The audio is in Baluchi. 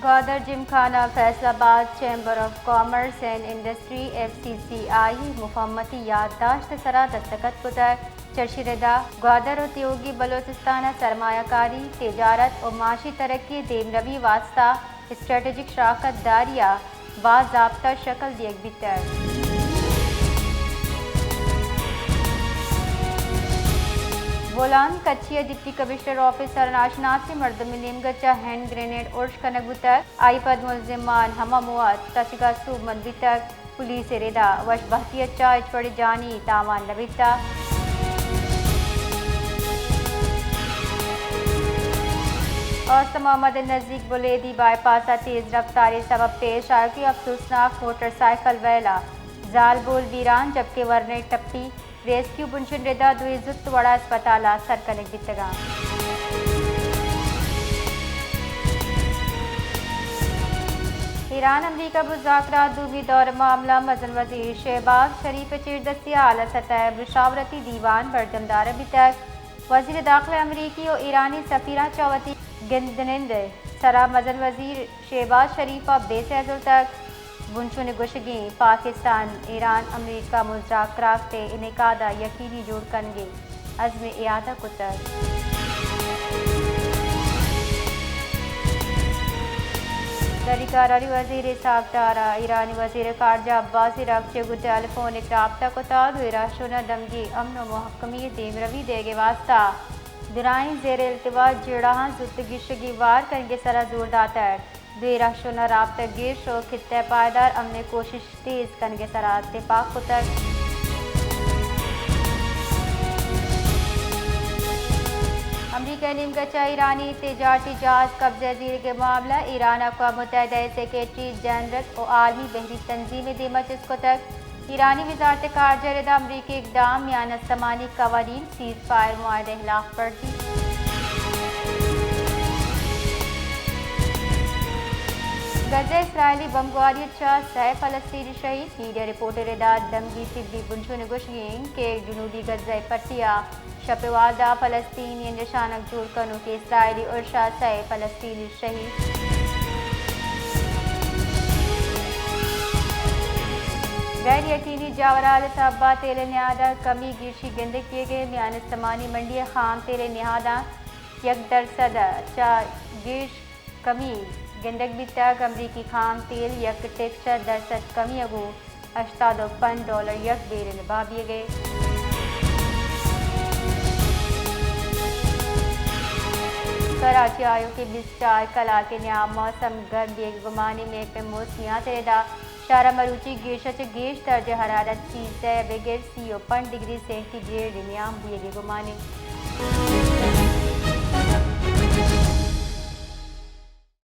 گوادر Gymkhana Faisalabad chamber of commerce and industry, F C C I, مفاہمتی یادداشت ءِ سرا دستخط کتگ۔ چرشی ردا گوادر و تیوگی بلوچستان ءَ سرمایہ کاری، تجارت و معاشی ترقی ءِ دیمروی واستہ اسٹریٹجک شراکت داری ءَ باضابطہ شکل دیگ بیتگ۔ بولان کچھی ءَ ڈپٹی کمشنر آفیسر ءَ ناشناسیں مردمے نیمگ ءَ چہ ہینڈ گرینیڈ ارش کنگ بوتگ، آئی پد ملزمان ہما مواد تچگ ءَ سوبمند بیتگ۔ پولیس ءِ ردا وش بہتی ءَ چہ ہچ وڑیں جانی تاوان نہ بیتگ۔ اوست محمد ءِ نزیک بلیدی بائی پاس ءَ تیز رفتاری سبب پیش آیوکیں افسوسناک موٹر سائیکل ویل ءَ زالبول بیران، جبکہ ورنیٹ ٹپی ریسکیو بنشن ردا دوئیں زوت وڑا اسپتال ءَ سر کنگ بیتگاں۔ ایران امریکہ مذاکرات دومی دور ءِ معاملہ، مزن وزیر شہباز شریف ءِ چیردستی ءَ اعلی سطح ءِ مشاورتی دیوان برجم دارگ بیتگ۔ وزیر داخلہ امریکی و ایرانی سفیراں چہ وتی گندنند ءِ سرا مزن وزیر شہباز شریف ءَ بے سہ زرتگ۔ بنشون ءِ گوشگیں پاکستان ایران امریکہ مذاکرات ءِ انعقاد ءَ یقینی جوڑ کنگ ءِ عزم ءِ اعادہ کتگ۔ دری کارانی وزیر اسحاق ڈار ءَ ایرانی وزیر خارجہ عباس عراقچی ءَ گوں ٹیلی فونک رابطہ کتگ۔ دوئیں رہشوناں دمگی امن و محکمی ءِ دیمروی دیگ ءِ واستہ درائیں زیر التوا جیڑہاں زوت گیشگی وار کنگ ءِ سرا زور داتگ۔ دوئیں رہشوناں رابطہ گیش و خطہ ءِ پائیدار امن ءِ کوشش تیز کنگ ءِ سرا تپاک کتگ۔ امریکہ ءِ نیمگ ءَ چہ ایرانی تجارتی جہاز قبضہ ءَ زیرگ ءِ معاملہ، ایران ءَ اقوام متحدہ ءِ سیکرٹری جنرل و عالمی بحری تنظیم ءِ دیم ءَ چست کتگ۔ ایرانی وزارت خارجہ ءِ ردا امریکی اقدام میان استمانی قوانین، سیز فائر معاہدہ ءِ ہلاف ورزی۔ غزہ ءَ اسرائیلی بمبگواری ءَ چہ سئے فلسطینی شہید، میڈیا رپورٹ ءِ ردا دمگی طبی بنشون ءِ گوشگ انت کہ جنوبی غزہ ءِ پٹی ءَ شپ ءِ وہد ءَ فلسطینی نشانگ جوڑ کنوکیں اسرائیلی ارش ءَ سئے فلسطینی شہید۔ غیر یقینی جاورھال ءِ سبب ءَ تیل ءِ نہاد ءَ کمی، گیشی گندگ بیگ ءَ، میان استمانی منڈی ءَ خام تیل ءِ نہاداں یک درسد ءَ چہ گیش کمی گندگ بیتگ۔ امریکی خام تیل یک ٹیک ءَ چہ درسد کمی ءَ گوں ہشتاد و پنچ ڈالر یک بیرل ءَ بہا بیگ ءَ۔ کراچی ءَ آیوکیں بیست چار کلاک ءِ نیام موسم گرم بیگ ءِ گمان انت۔ مہکمہ موسمیات ءِ ردا شہر ءَ مروچی گیش ءَ چہ گیش درجہ حرارت سیزدہ ءَ بگر سی و پنچ ڈگری سینٹی گریڈ ءِ نیام بوئگ ءِ گمان انت۔